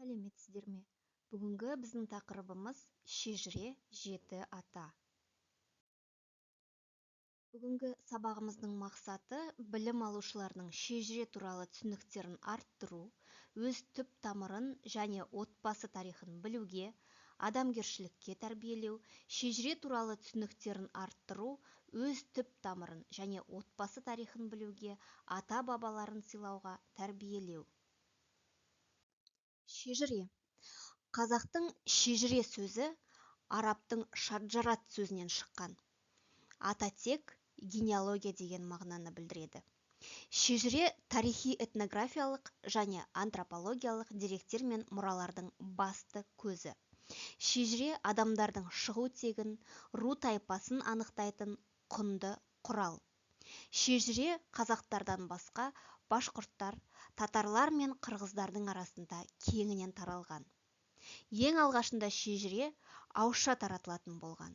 Сәлеметсіздер ме? Бүгінгі біздің тақырыбымыз шежіре, жеті ата. Бүгінгі сабағымыздың мақсаты білім алушылардың шежіре туралы түсініктерін арттыру, өз түп тамырын және отбасы тарихын білуге, адамгершілікке тәрбиелеу, шежіре туралы түсініктерін арттыру, өз түп тамырын және отбасы тарихын білуге, ата-бабаларын сыйлауға тәрбиелеу. Шежіре. Қазақтың шежіре сөзі арабтың шаджарат сөзінен шыққан. Ата-тек, генеалогия деген мағынаны білдіреді. Шежіре тарихи этнографиялық және антропологиялық деректер мен мұралардың басты көзі. Шежіре адамдардың шығу тегін, ру тайпасын анықтайтын құнды құрал. Шежіре қазақтардан басқа башқұрттар, татарлар мен қырғыздардың арасында кеңінен таралған. Ең алғашында шежіре ауызша таратылатын болған,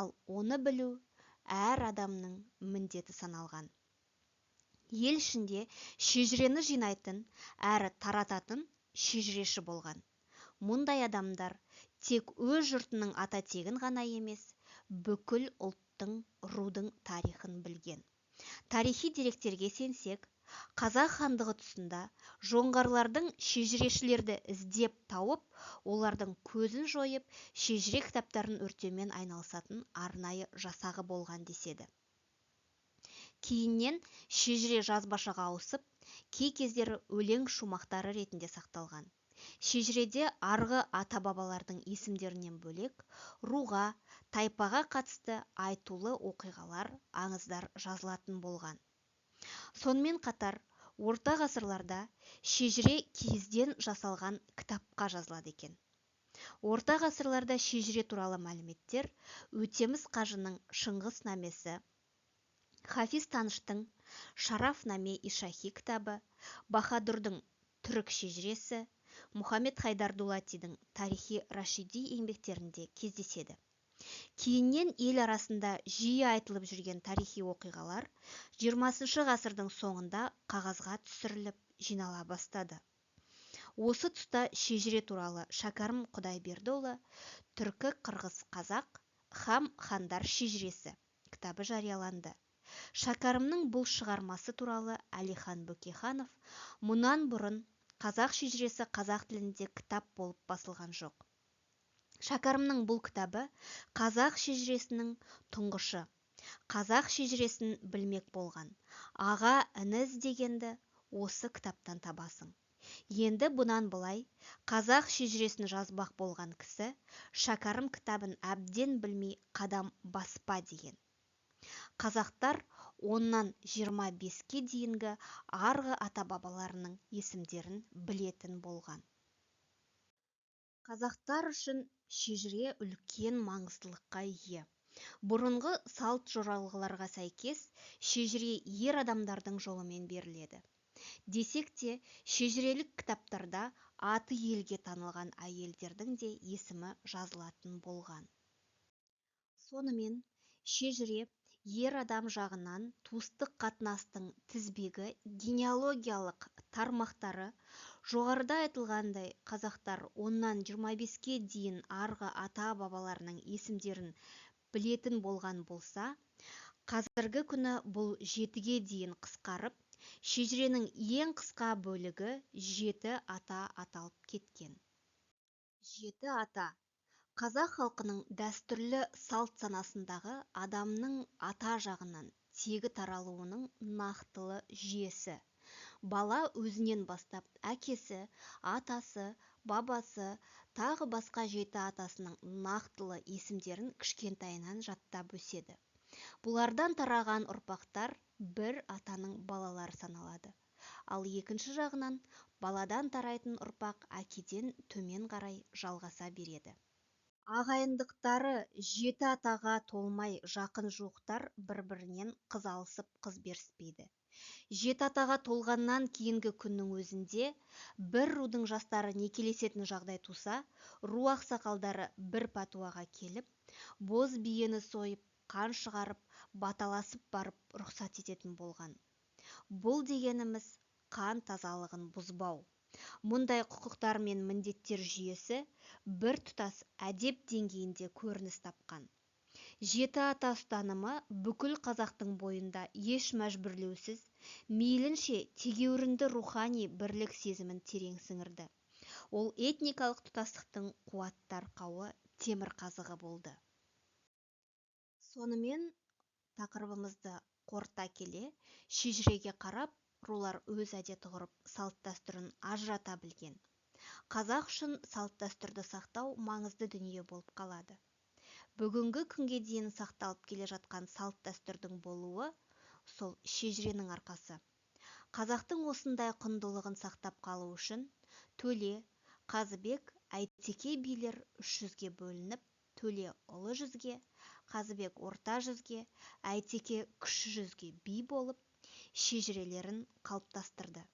ал оны білу әр адамның міндеті саналған. Ел ішінде шежірені жинайтын әрі тарататын шежіреші болған. Мұндай адамдар тек өз жұртының ата-тегін ғана емес, бүкіл ұлттың, рудың тарихын білген. Тарихи деректерге сенсек, Қазақ хандығы тұсында жоңғарлардың шежірешілерді іздеп тауып, олардың көзін жойып, шежіре кітаптарын өртеумен айналысатын арнайы жасағы болған деседі. Кейіннен шежіре жазбашаға ауысып, кей кездері өлең шумақтары ретінде сақталған. Шежіреде арғы ата-бабалардың есімдерінен бөлек, руға, тайпаға қатысты айтулы оқиғалар, аңыздар жазылатын болған. Сонымен қатар, орта ғасырларда шежіре киізден жасалған кітапқа жазылады екен. Орта ғасырларда шежіре туралы мәліметтер Өтеміс қажының Шыңғыс намесі, Хафиз Таныштың Шарафнаме-и-Шахи кітабы, Баһадүрдің Түрік шежіресі, Мұхаммед Хайдар Дулатидің Тарихи Рашиди еңбектерінде кездеседі. Кейіннен ел арасында жиі айтылып жүрген тарихи оқиғалар 20 ғасырдың соңында қағазға түсіріліп жинала бастады. Осы тұста шежіре туралы Шәкәрім Құдайбердіұлы Түркі, қырғыз, қазақ һәм хандар шежіресі кітабы жарияланды. Шәкәрімнің бұл шығармасы туралы Әлихан Бөкейханов мұнан бұрын қазақ шежіресі қазақ тілінде кітап болып басылған жоқ. Шәкәрімнің бұл кітабы қазақ шежіресінің тұңғышы. Қазақ шежіресін білмек болған аға іні іздегенді осы кітаптан табасың. Енді бұнан былай қазақ шежіресін жазбақ болған кісі Шәкәрім кітабын әбден білмей қадам баспа деген. Қазақтар оннан 25-ке дейінгі арғы ата-бабаларының есімдерін білетін болған. Қазақтар үшін шежіре үлкен маңыздылыққа ие. Бұрынғы салт жоралғыларға сәйкес шежіре ер адамдардың жолымен беріледі. Десек те, шежірелік кітаптарда аты елге танылған әйелдердің де есімі жазылатын болған. Сонымен, шежіре ер адам жағынан туыстық қатынастың тізбегі, генеалогиялық тармақтары. Жоғарыда айтылғандай, қазақтар оннан 25-ке дейін арғы ата-бабаларының есімдерін білетін болған болса, қазіргі күні бұл жетіге дейін қысқарып, шежіренің ең қысқа бөлігі жеті ата аталып кеткен. Жеті ата қазақ халқының дәстүрлі салт санасындағы адамның ата жағынан тегі таралуының нақтылы жүйесі. Бала өзінен бастап әкесі, атасы, бабасы, тағы басқа жеті атасының нақтылы есімдерін кішкентайынан жаттап өседі. Бұлардан тараған ұрпақтар бір атаның балалары саналады. Ал екінші жағынан баладан тарайтын ұрпақ әкеден төмен қарай жалғаса береді. Ағайындықтары жеті атаға толмай жақын жуықтар бір-бірінен қыз алысып қыз беріспейді. Жеті атаға толғаннан кейінгі күннің өзінде бір рудың жастары некелесетін жағдай туса, ру ақсақалдары бір пәтуаға келіп, боз биені сойып, қан шығарып, баталасып барып рұқсат ететін болған. Бұл дегеніміз қан тазалығын бұзбау. Мұндай құқықтар мен міндеттер жүйесі біртұтас әдеп деңгейінде көрініс тапқан. Жеті ата ұстанымы бүкіл қазақтың бойында еш мәжбүрлеусіз, мейлінше тегеурінді рухани бірлік сезімін терең сіңірді. Ол этникалық тұтастықтың қуатты арқауы, темірқазығы болды. Сонымен, тақырыбымызды қорыта келе, шежіреге қарап, рулар өз әдет-ғұрып, салт-дәстүрін ажырата білген. Қазақ үшін салт-дәстүрді сақтау маңызды дүние болып қалады. Бүгінгі күнге дейін сақталып келе жатқан салт-дәстүрдің болуы сол шежіренің арқасы. Қазақтың осындай құндылығын сақтап қалу үшін Төле, Қазыбек, Әйтеке билер үш жүзге бөлініп, Төле ұлы жүзге, Қазыбек орта жүзге, Әйтеке кіші жүзге би болып, шежірелерін қалыптастырды.